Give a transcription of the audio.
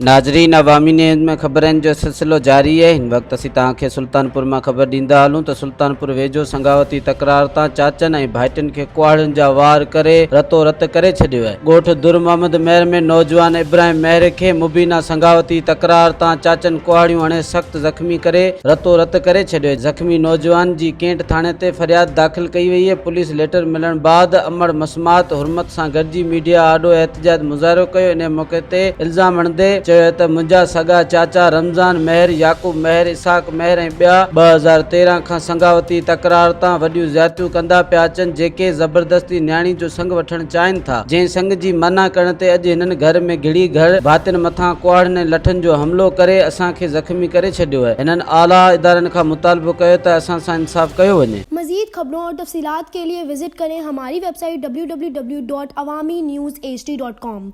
ناظرين عوامي نيوز ۾ خبرن جو سلسلو جاري آهي هن وقت اسين توهان کي سلطانپور مان خبر ڏيندا هلون ته سلطانپور ويجهو سنگاوتي تڪرار تان چاچن ۽ ڀائٽين کي ڪهاڙين جا وار ڪري رتو رت ڪري ڇڏيو آهي ڳوٺ در محمد مهر ۾ نوجوان ابراهيم مهر کي مبينا سنگاوتي تڪرار تان چاچن ڪهاڙيون هڻي سخت زخمي ڪري رتو رت ڪري ڇڏيو زخمي نوجوان جي ڪينٽ ٿاڻي تي فرياد داخل ڪئي وئي آهي پوليس ليٽر ملڻ بعد امڙ مسمات حرمت سان گڏجي ميڊيا آڏو احتجاج مظاهرو ڪيو انهي موقعي تي الزام هڻندي چيو ته منهنجا سڳا چاچا رمضان مهر، يعقوب مهر، اسحاق مهر ۽ ٻيا 2013 کان سنگاوتي تڪرار تان وڏيون زيادتيون ڪندا پيا اچن جيڪي زبردستي نياڻي جو سڱ وٺڻ چاهين ٿا جنهن سڱ جي منع ڪرڻ تي اڄ هنن گهر ۾ گهڙي گهر ڀاتين مٿان ڪهاڙين ۽ لٺن جو حملو ڪري اسان کي زخمي ڪري ڇڏيو آهي هنن اعليٰ ادارن کان مطالبو ڪيو ته اسان سان انصاف ڪيو وڃي. مزيد خبرون اور تفصيلات کے لئے وزٽ ڪرين ھماري web site www.awamiNewsHD.com.